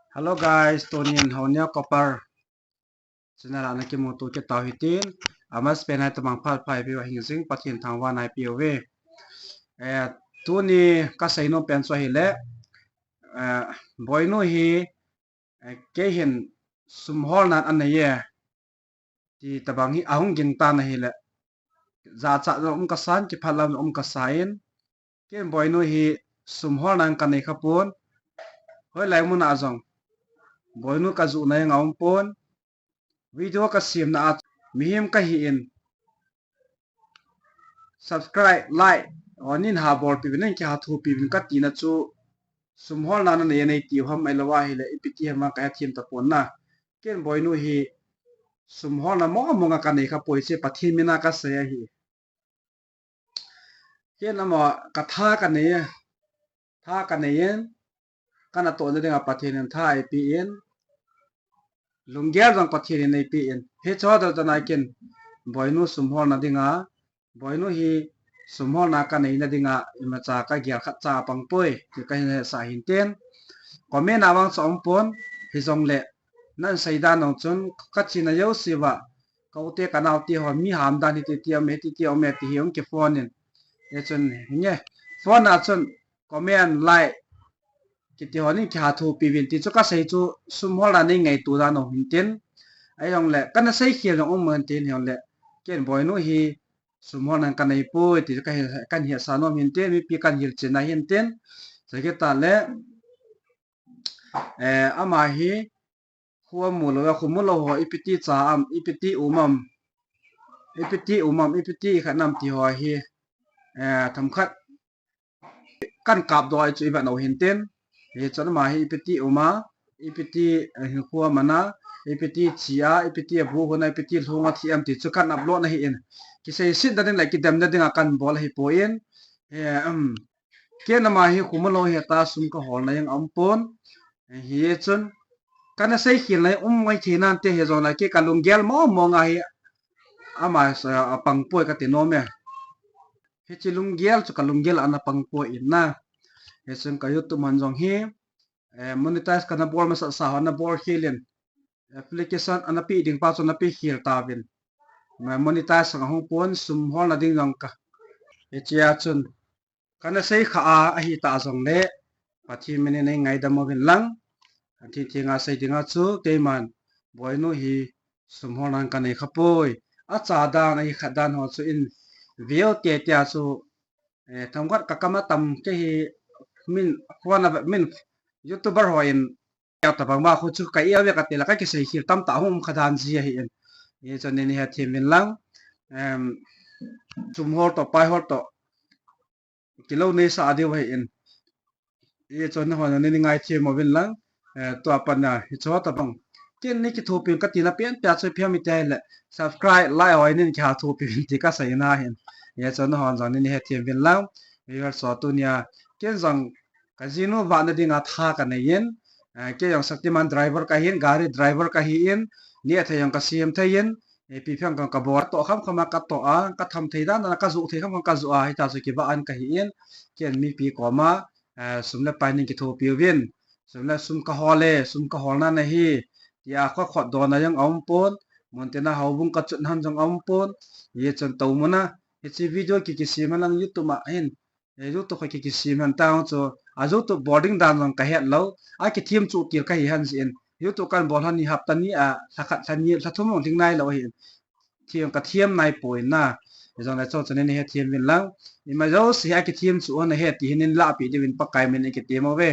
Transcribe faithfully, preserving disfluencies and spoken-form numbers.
Hello guys, tunin Honia Copper channel a nakimuto kit tau hitin, amasapen a tabang phat pha eipeuva hingjing Pathen thangvahna eipeuve. Eh, tuni kaseinom pen chu ahile, eh, Boinu hi, eh, keihin sum holnan anei e, ti tabang hi ahung gingtan ahile, jachat jong um kasan, kiphalam jong um kasan, ken Boinu hi sum holnan kanei khapon, hoilai muna jong Boinu kajohna jong aumpon, video kasemna a mihem kahin, subscribe, like, onin habolpeh uvin, kihathopi uvin katina chu, sum holnan anei, anei tiu ham ahilou ahile ipi ti ham a kahethem tapon na. Ken Boinu hi sum holna mong mong a kanei khapoi, hiche Pathen mina kasei ahi. Ken ama katha kanei, tha kanei in, kanatohna dinga Pathen in tha eipen, lunggel jong Pathen in eipen, hiche ho daltana ken Boinu sum holna dinga, Boinu hi sum holna kaneina dinga imacha kagel khatcha apangpoi ti kahin hetsah hintin, comment a vang chu aumpon, hijongle nansei dan jong chun kachena jouseuva, ka u te kanao teho mi ham dan hiti ti aume, hiti ti aume ti hi hung kiphone in, hichun hinge, phone a chun comment, like kiti honin kihathopi uvin ti chu kasei chu, sum holna nei ngaito dan u hintin, ahijongle kana seikhel jong um hintin, hijongle ken Boinu hi sum holnan kaneipoi ti chu kahin, kahin hetsah nom hintin, mipi kahin hilchen ahintin, chukit tale, eh, ama hi khu amu lou, khu mulou ho ipi ti cha am, ipi ti um am, ipi ti um am, ipi ti khat nam ti ho hi, eh, themkhat kan kapdoh a chu ivet u hintin, hichun ama hi ipi ti um a, ipi ti, eh, hinkho amana, ipi ti che a, ipi ti abu hon a, ipi ti lhung a thi am ti chu kan upload na ahin, kiseiset nading le kidemna dinga kan bol ahipoi, eh, um, ken ama hi khu mulou hita, sum kaholna jong aumpon, hichun kana seikhelna um ngai thei nante, hijongle kei kalunggel mong mong a hi ama sa apangpoi kati nom e. Hiche lunggel chu kalunggel ana pangpoi na. Hichun ka YouTube man jong hi, eh, monetize kana bol masasa ho ana bol khel in, application ana pe ding pa chu ana pe khel tauvin, ma monetize jong ahung pon, sum holna ding jong ka, hichea chun kana seikhah a, ahitah jongle Pathen minin eingaidam uvin lang. Athin thenga sei dinga chu keiman Boinu hi sum holnan kanei khapoi, acha dan, ahi khat dan ho chu in view te tia chu, eh, themkhat kakam atam kei hi, min, huan a min YouTuber hon tabang ma khu chu ka iave katile kakiseikhel tamtah hung um kha dan ji ahin, hichun neini hethem uvin lang, em, sum hol toh pai hol toh kilou neisah diu ahin, hichun nahon neini ngaithem uvin lang, eh, tua pat a hiche ho tabang ken nei kithopi katina penpea chu ipi ham itile subscribe, like ho in kihathopi uvin ti kaseina ahin, hichun nahon jong neini hethem uvin lang, viewers ho, tunia ken jong kajinu vahna dinga tha kanei in, eh, kei jong Shaktiman driver kahin, gari driver kahin, nehthei jong kasem thei in, eh, ipi phat jong kabol, katoh khamkham a katoh a, katham thei dan dan a kajoh thei khamkham kajoh a, hita chu kivah in kahin, ken mipi koma, eh, sum le pai neikithopi uvin, sum le sum kahol e, sum kaholna ahi tia kakhotdona jong aumpon, muntina houbung kachutna jong aumpon, hichun toumuna hiche video kikisem hen lang YouTube a hin, eh, YouTube kha kikisem hen tang chu, a YouTube bol ding dan jong kahet lou, akithem chuh kel kahi hen jeh in, YouTube kan bol lhon hi hapta ni a, lha khat, lha ni, lha thum jong ding nailou ahin, them kathem naipoi na, hijongle chuchu neini hethem uvin lang, ima jouse hi akithem chuh lhon ahi ti hi neilahpeh diuvin Pakai min in kitem uve.